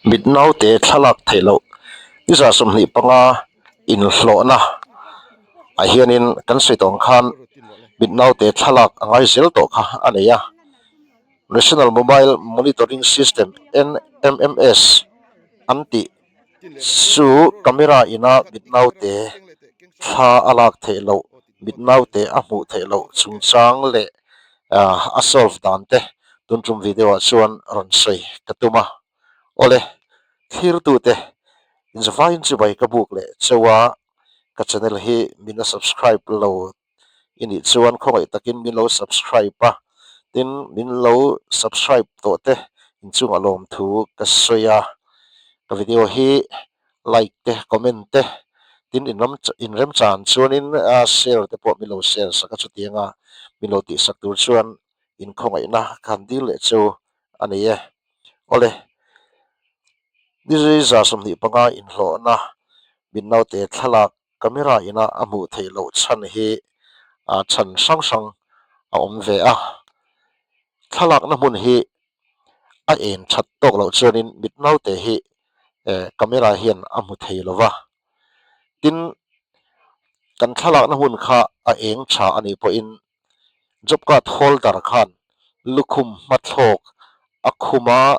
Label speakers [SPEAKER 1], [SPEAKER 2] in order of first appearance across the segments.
[SPEAKER 1] Mit naute thlalak theih loh ni 25 inhlawhna ah hianin kan sawi tawh ang khan mit naute thlalak a ngai zel tawh kha a nei a. National Mobile Monitoring System, NMMS, an tih chu camera ina mit naute thla a lak theih loh, mit naute a hmuh theih loh chungchang leh a solve dan te tun tum video ah chuan rawn sawi ka tum a. Awle, thlirtute inzavaiin chibai ka buk leh chauh a, ka channel hi min la subscribe lo i nih chuan khawngaih takin min lo subscribe a, tin min lo subscribe tawh te inchungah lawmthu ka sawi a, ka video hi like te comment te tin inram inremchan chuanin share te pawh min lo share sak a chutianga min lo tihsak tur chuan inkhawngaihna ka han dil leh chu a ni e. Awle, ni 25 inhlawhna min naute thlalak Camera ina a hmuh theih loh chhan hi chhan hrang hrang a awm ve a. Thlalakna hmun hi a en that tawk loh chuanin mit naute hi camera hian a hmu thei lo va. Tin, kan thlalakna hmun kha a eng tha a nih pawhin Job card holder khan lukhum hmathlawk a khum a,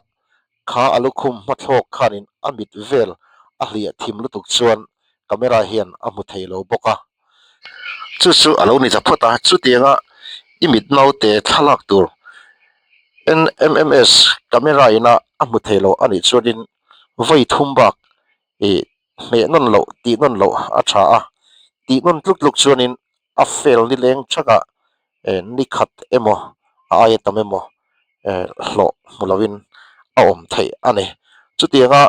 [SPEAKER 1] kha a lukhum hmathlawk khanin a mit vel a hliah thim lutuk chuan camera hian a hmu thei lo bawk a. Chu chu a lo ni ta phawt a, chutianga i mit naute thlalak tur NMMS camera ina a hmu thei lo a nih chuanin vawi thum bak ih hmeh nawn loh tih nawn loh a tha a, tih nawn tluk tluk chuanin a fel ni leng thakah eh ni khat emaw a aia tam emaw eh hlawh hmu loin a awm theih a ni. Chutianga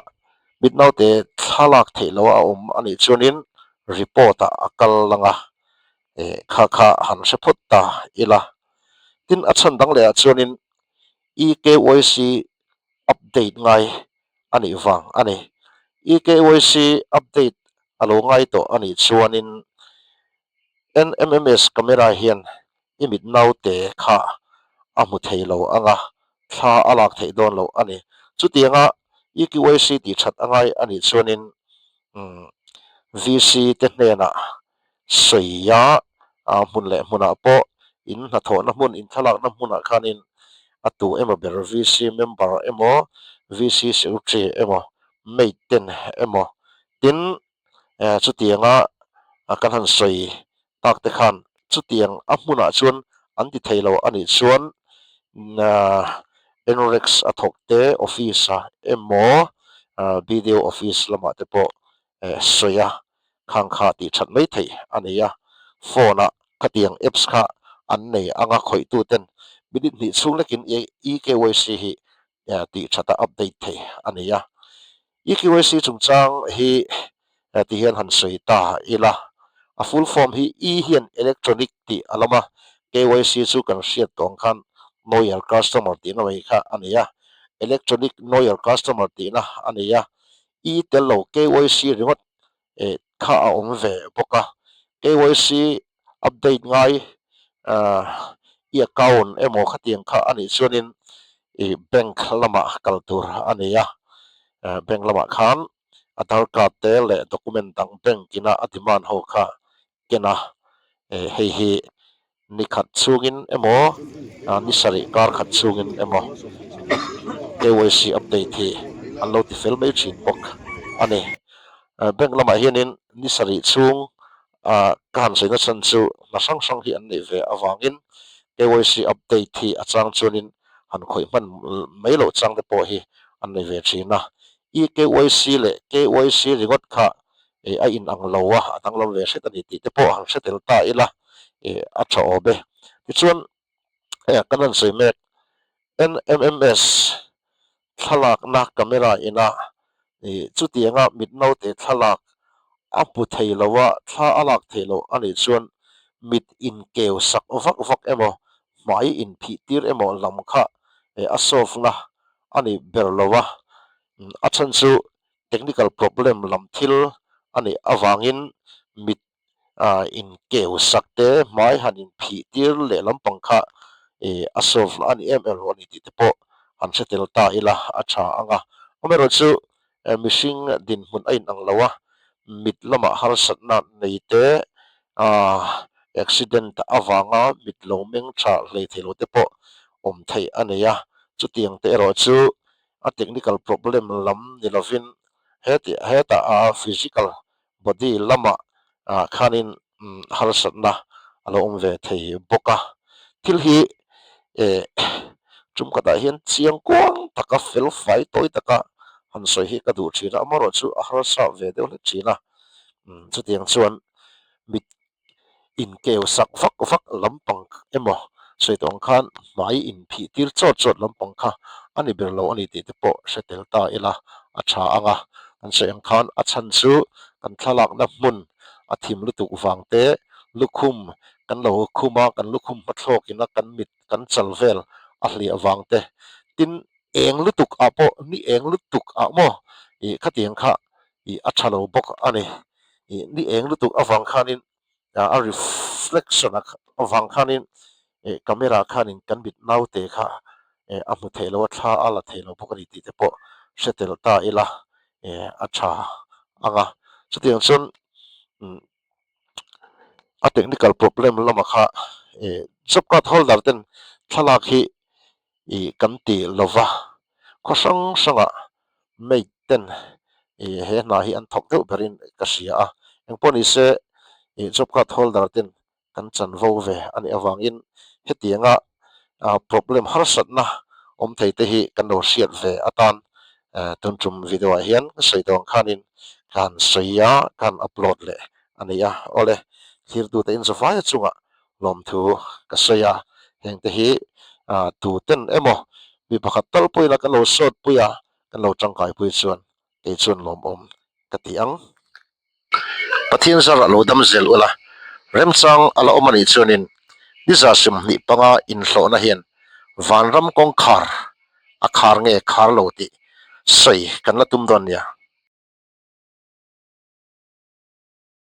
[SPEAKER 1] mit naute thlalak theih loh a awm a nih chuanin report ah a kal lang a, eh kha kha han hre phawt ta ila. Tin a chhan dang leh ah chuanin EKYC update ngai a nih vang a ni. EKYC update a lo ngai tawh a nih chuanin NMMS camera hian i mit naute kha a hmu thei lo ang a, thla a lak theih dawn loh a ni. Chutianga EKYC tih that a ngai a nih chuanin VC te hnenah sawi a, hmun leh hmunah pawh in hnathawhna hmun, in thlalakna hmunah khanin a tu emaw ber VC member emaw, VC secretary emaw, mate ten emaw tin chutianga kan han sawi tak te khan chutiang a hmunah chuan an ti thei lo a nih chuan NREX a thawk te office ah emaw BDO office lamah te pawh sawi a, khang kha tih that mai theih a ni a, phone ah khatiang apps kha an nei anga khawihtu ten minute hnih chhung lekin eKYC hi tih that a update thei a ni a. EKYC chungchang hi ti hian han sawi ta ila, a full form hi E hian electronic tih a lam a, KYC chu kan hriat tawh ang khan know your customer tihna mai kha a ni a, electronic know your customer tihna a ni a, I tel lo KYC ringawt eh kha a awm ve bawk a, KYC update ngai i account emaw khatiang kha a nih chuanin i bank lamah kal tur a ni a, bank lamah khan Aadhaar card te leh document dang bank ina a demand ho kha ken a, hei hi ni khat chhungin emaw ni sarih kar khat chhungin emaw KYC update hi an lo ti fel mai thin bawk a ni. Bank lamah hianin ni sarih chhung ka han sawi nachhan chu hna hrang hrang hi an neih ve avangin KYC update hi a chang chuanin han khawih hman mai loh chang te pawh hi an nei ve thin a. EKYC leh KYC ringawt kha eh a inang lo a, a danglam ve hret a ni tih te pawh han hre tel ta ila eh a tha awm e. Tichuan eh kan rawn sawi mek NMMS thlalakna camera ina ih chutianga mit naute thlalak a hmu thei lo a, thla a lak theih loh a nih chuan mit inkeu sak vak vak emaw hmai inphih tir emaw lam kha eh a solve na a ni ber lo a, a chhan chu technical problem lam thil a nih avangin mit inkeu sak te hmai han inphih tir leh lampang kha a solve a ni em em lo a ni tih te pawh han hre tel ta ila a tha ang a. Amaherawhchu mihring dinhmun a inang lo a, mit lamah harsatna nei te, accident avanga mit lo meng tha hlei thei lo te pawh awm theih a nei a, chutiang te erawh chu a technical problem lam ni lovin hetah a physical body lamah khanin harsatna a lo awm ve thei bawk a. Thil hi eh tum khatah hian chiang kuang taka fel fai tawi taka han sawi hi ka duh thin a, amaherawhchu a harsa ve deuh hlek thin a. Chutiang chuan mit inkeu sak vak vak lampang emaw sawi tawh ang khan hmai inphih tir chawt chawt lampang kha a ni ber lo a ni tih te pawh hre tel ta ila a tha ang a. Kan sawi ang khan a chhan chu kan thlalakna hmun a thim lutuk vang te, lukhum kan lo khum a, kan lukhum hmathlawk ina kan mit kan chal vel a hliah vang te, tin eng lutuk ah pawh ni eng lutuk ah maw ih khatiang kha ih a tha lo bawk a ni. Ih ni eng lutuk avang khanin a reflection avang khanin ih camera khanin kan mit naute kha ih a hmu thei lo a, thla a la thei lo bawk a ni tih te pawh hre tel ta ila ih a tha ang a. Chutiang chuan umm a technical problem lamah kha ih job card holder ten thlalak hi ih kan ti lova khaw hrang hrangah maid ten ih he hna hi an thawk deuh berin ka hria a, engpawh ni se ih job card holder ten kan chanvo ve a nih avangin hetianga ah problem harsatna awm thei te hi kan lo hriat ve atan tun tum video ah hian ka sawi tawh ang khanin ka han sawi a, ka han upload leh a ni a, awle thirtute inzawvaia chungah lawmthu ka sawi a, hengte hi tuten emaw mi pakhat tal pawhin kan lo sawt pui a, kan lo tangkai pui chuan kei chuan lawmawm ka ti ang. Pathian zarah lo dam zel ula, remchang a la awm a nih chuanin ni 25 inhlawhna hian vanram kawngkhar a khar nge khar lo tih sawi kan la tum dawn nia.